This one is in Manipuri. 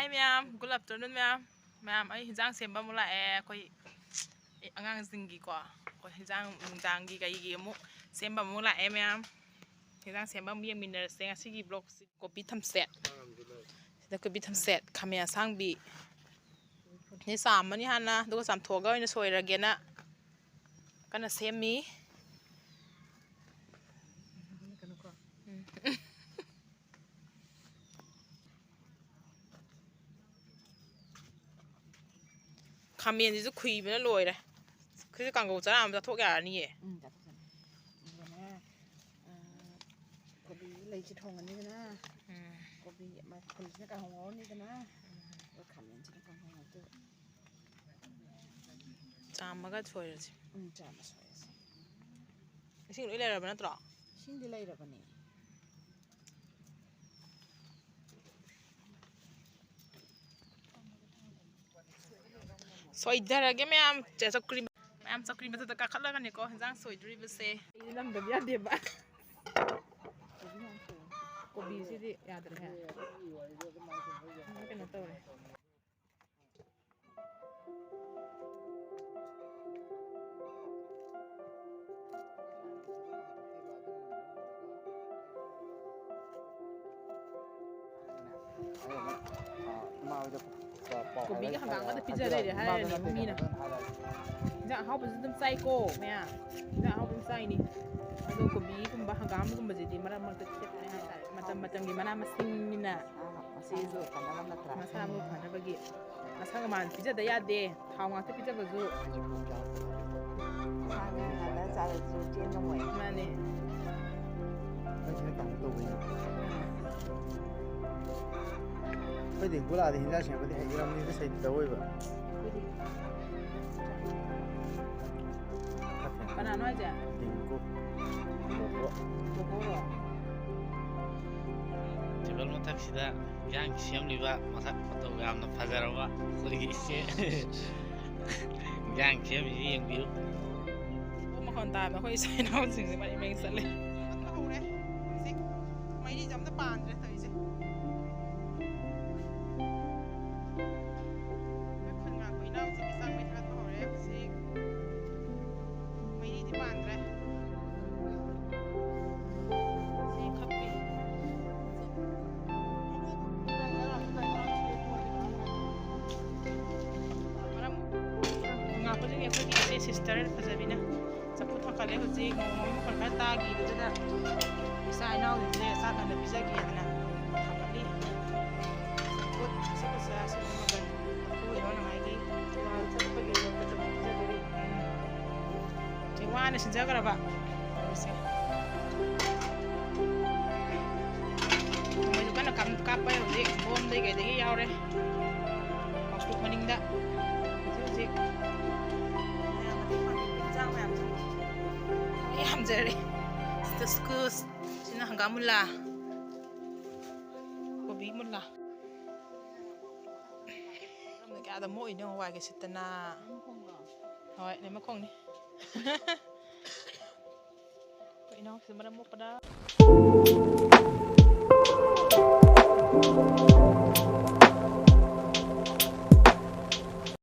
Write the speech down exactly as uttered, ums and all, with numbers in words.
Hi ꯃꯌꯥꯝ, good afternoon ꯃꯌꯥꯝ꯫ ꯃꯌꯥꯝ, ꯑꯩ ꯍꯤꯟꯖꯥꯡ ꯁꯦꯝꯕ ꯑꯃꯨꯛ ꯂꯥꯛꯑꯦ꯫ ꯑꯩꯈꯣꯏ ꯑꯉꯥꯡꯁꯤꯡꯒꯤꯀꯣ, ꯑꯩꯈꯣꯏ ꯍꯤꯟꯖꯥꯡ ꯅꯨꯡꯗꯥꯡꯒꯤ ꯀꯩꯒꯤ ꯑꯃꯨꯛ ꯁꯦꯝꯕ ꯑꯃꯨꯛ ꯂꯥꯛꯑꯦ ꯃꯌꯥꯝ꯫ ꯍꯤꯟꯖꯥꯡ ꯁꯦꯝꯕ ꯑꯃꯨꯛ ꯌꯦꯡꯃꯤꯟꯅꯔꯁꯦ ꯉꯁꯤꯒꯤ vlogꯁꯤ꯫ ꯀꯣꯕꯤ ꯊꯝꯆꯦꯠ, ꯁꯤꯗ ꯀꯣꯕꯤ ꯊꯝꯆꯦꯠ, ꯈꯥꯃꯦꯟ ꯑꯁꯥꯡꯕꯤ꯫ ꯁꯤ ꯆꯥꯝꯃꯅꯤ ꯍꯥꯟꯅ, ꯑꯗꯨꯒ ꯆꯥꯝꯊꯣꯛꯑꯒ ꯑꯣꯏꯅ ꯁꯣꯏꯔꯒꯦꯅ ꯀꯟꯅ ꯁꯦꯝꯃꯤ꯫ ꯎꯝ꯫ ꯈꯥꯃꯦꯟꯁꯤꯁꯨ ꯈꯨꯏꯕꯅ ꯂꯣꯏꯔꯦ꯫ ꯑꯩꯈꯣꯏꯁꯨ ꯀꯥꯡꯒꯧ ꯆꯔꯥ ꯑꯃ ꯆꯥꯊꯣꯛ ꯌꯥꯔꯅꯤꯌꯦ꯫ ꯎꯝ, ꯆꯥꯊꯣꯛ ꯌꯥꯔꯅꯤ꯫ ꯑꯗꯨꯒꯅꯦ, ꯑ, ꯀꯣꯕꯤ ꯂꯩꯁꯤ ꯊꯣꯡꯉꯅꯤꯗꯅ, ꯎꯝ꯫ ꯀꯣꯕꯤ ꯃꯈꯜꯁꯤꯅ ꯀꯥꯡꯍꯧ ꯉꯧꯔꯅꯤꯗꯅ, ꯎꯝ꯫ ꯑꯗꯨꯒ ꯈꯥꯃꯦꯟꯁꯤꯅ ꯀꯥꯡꯍꯧ ꯉꯧꯗꯣꯏꯕ꯫ ꯆꯥꯝꯃꯒ ꯁꯣꯏꯔꯁꯤ꯫ ꯎꯝ, ꯆꯥꯝꯃ ꯁꯣꯏꯔꯁꯤ꯫ ꯏꯁꯤꯡ ꯂꯣꯏ ꯂꯩꯔꯕ ꯅꯠꯇ꯭ꯔꯣ? ꯏꯁꯤꯡꯗꯤ ꯂꯩꯔꯕꯅꯦ꯫ ꯁꯣꯏꯊꯔꯒꯦ ꯃꯌꯥꯝ꯫ ꯆꯦ ꯆꯧꯀ꯭ꯔꯤ, ꯃꯌꯥꯝ ꯆꯧꯀ꯭ꯔꯤ ꯃꯊꯛꯇ ꯀꯥꯈꯠꯂꯒꯅꯤꯀꯣ ꯍꯤꯟꯖꯥꯡ ꯁꯣꯏꯗꯣꯔꯤꯕꯁꯦ꯫ ꯑꯩꯗꯤ ꯅꯝꯗꯕ ꯌꯥꯗꯦꯕ꯫ ꯀꯣꯕꯤꯁꯤꯗꯤ ꯌꯥꯗ꯭ꯔꯦꯍꯦ꯫ ꯀꯩꯅꯣ ꯇꯧꯔꯦ꯫ ꯀꯣꯕꯤꯒ ꯍꯪꯒꯥꯝꯒꯗ ꯄꯤꯖ ꯂꯩꯔꯦ ꯍꯥꯏꯔꯅꯤ ꯃꯤꯅ꯫ ꯏꯟꯖꯥꯡ ꯑꯍꯥꯎꯕꯁꯨ ꯑꯗꯨꯝ ꯆꯥꯏꯀꯣ ꯃꯌꯥꯝ꯫ ꯏꯟꯖꯥꯡ ꯑꯍꯥꯎꯕ ꯑꯗꯨꯝ ꯆꯥꯏꯅꯤ꯫ ꯑꯗꯣ ꯀꯣꯕꯤꯒꯨꯝꯕ ꯍꯪꯒꯥꯝꯒꯨꯝꯕꯁꯤꯗꯤ ꯃꯔꯛ ꯃꯔꯛꯇ ꯈꯦꯠꯅꯩ ꯍꯥꯏꯇꯥꯔꯦ꯫ ꯃꯇꯝ ꯃꯇꯝꯒꯤ ꯃꯅꯥ ꯃꯁꯤꯡꯅꯤꯅ꯫ ꯁꯤꯁꯨ ꯃꯁꯥ ꯃꯎ ꯐꯅꯕꯒꯤ ꯃꯁꯥ ꯃꯎ ꯐꯅꯕꯒꯤ ꯃꯁꯥ ꯃꯃꯥꯟ ꯄꯤꯖꯗ ꯌꯥꯗꯦ꯫ ꯊꯥꯎ ꯉꯥꯛꯇ ꯄꯤꯖꯕꯁꯨ ꯁꯥ ꯉꯥ ꯉꯥꯛꯇ ꯆꯥꯔꯁꯨ ꯆꯦꯟ ꯉꯝꯃꯣꯏ꯫ ꯃꯥꯅꯦ꯫ ꯅꯪ ꯁꯤꯅ ꯀꯥꯡꯕꯨ ꯇꯧꯕꯩꯅꯦ꯫ ꯑꯩꯈꯣꯏꯗꯤ ꯒꯨꯂꯥꯗꯤ ꯍꯤꯟꯖꯥꯡ ꯁꯦꯝꯕꯗꯤ ꯍꯩꯔꯝꯅꯤꯗ ꯁꯩꯗꯤ ꯇꯧꯔꯣꯏꯕ꯫ ꯀꯅꯥꯅꯣ ꯍꯥꯏꯁꯦ? ꯗꯤꯡꯀꯨ꯫ ꯕꯣꯕꯣ꯫ ꯕꯣꯕꯣꯔꯣ? ꯇꯦꯕꯜ ꯃꯊꯛꯁꯤꯗ ꯏꯟꯖꯥꯡ ꯁꯦꯝꯂꯤꯕ ꯃꯁꯛ ꯃꯇꯧ ꯌꯥꯝꯅ ꯐꯖꯔꯕ ꯑꯩꯈꯣꯏꯒꯤ ꯏꯆꯦ꯫ ꯏꯟꯖꯥꯡ ꯁꯦꯝꯃꯤꯁꯤ ꯌꯦꯡꯕꯤꯌꯨ꯫ ꯑꯣ, ꯃꯈꯣꯟ ꯇꯥꯕꯗ ꯑꯩꯈꯣꯏ ꯏꯆꯤꯟ ꯏꯅꯥꯎꯁꯤꯡꯁꯦ ꯃꯔꯩ ꯃꯔꯩ ꯆꯠꯂꯦ꯫ ꯍꯧꯔꯦ꯫ ꯍꯧꯖꯤꯛ ꯃꯩꯔꯤꯁꯦ ꯑꯝꯇ ꯄꯥꯟꯗ꯭ꯔꯦ ꯇꯧꯔꯤꯁꯦ꯫ ꯑꯩꯈꯣꯏꯒꯤ ꯏꯆꯦ ꯁꯤꯁꯇꯔ ꯐꯖꯕꯤꯅ ꯆꯝꯐꯨꯠ ꯊꯣꯡꯒꯠꯂꯦ꯫ ꯍꯧꯖꯤꯛ ꯅꯣꯡꯃꯒꯤ ꯃꯈꯣꯟ ꯈꯔ ꯇꯥꯈꯤꯕꯗꯨꯗ ꯏꯆꯥ ꯏꯅꯥꯎꯁꯤꯡꯁꯦ ꯆꯥꯛ ꯉꯟꯅ ꯄꯤꯖꯒꯦꯗꯅ ꯊꯥꯡꯒꯠꯂꯤ꯫ ꯆꯝꯐꯨꯠ ꯃꯁꯛ ꯐꯖ ꯁꯤꯡꯖꯨ ꯃꯪꯒꯟ ꯂꯐꯨ ꯏꯔꯣꯟꯅꯉꯥꯏꯒꯤ ꯆꯠꯄꯒꯤ ꯂꯣꯏꯔꯛꯄ ꯆꯝꯐꯨꯠ ꯄꯤꯖꯗꯣꯔꯤ꯫ ꯁꯤ ꯋꯥꯅ ꯁꯤꯟꯖꯈ꯭ꯔꯕ ꯇꯧꯔꯤꯁꯦ꯫ ꯃꯣꯏꯁꯨ ꯀꯟꯅ ꯀꯥꯞ-, ꯀꯥꯞꯄ ꯍꯧꯖꯤꯛ ꯕꯣꯝꯗꯒꯤ ꯀꯩꯗꯒꯤ ꯌꯥꯎꯔꯦ꯫ ꯀꯥꯡꯁꯨ ꯃꯅꯤꯡꯗ ꯍꯧꯖꯤꯛ ꯍꯧꯖꯤꯛ ꯃꯌꯥꯝ ꯃꯇꯦꯡ ꯄꯥꯡꯕꯤꯕ ꯏꯟꯖꯥꯡ ꯃꯌꯥꯝꯁꯦ ꯌꯥꯝꯖꯔꯦ꯫ ꯁꯤꯗ ꯁ꯭ꯀꯨꯁ, ꯁꯤꯅ ꯍꯪꯒꯥꯝ ꯃꯨꯂꯥ, ꯀꯣꯕꯤ ꯃꯨꯂꯥ꯫ ꯀꯌꯥꯗ ꯃꯣꯛꯏꯅꯣ ꯍꯋꯥꯏꯒ ꯁꯤꯠꯇꯅ꯫ ꯍꯣꯏ, ꯂꯩꯃꯈꯣꯡꯅꯤ꯫ ꯑꯩꯈꯣꯏ ꯏꯅꯥꯎꯁꯤꯗ ꯃꯔꯝ ꯃꯣꯛꯄꯗ꯫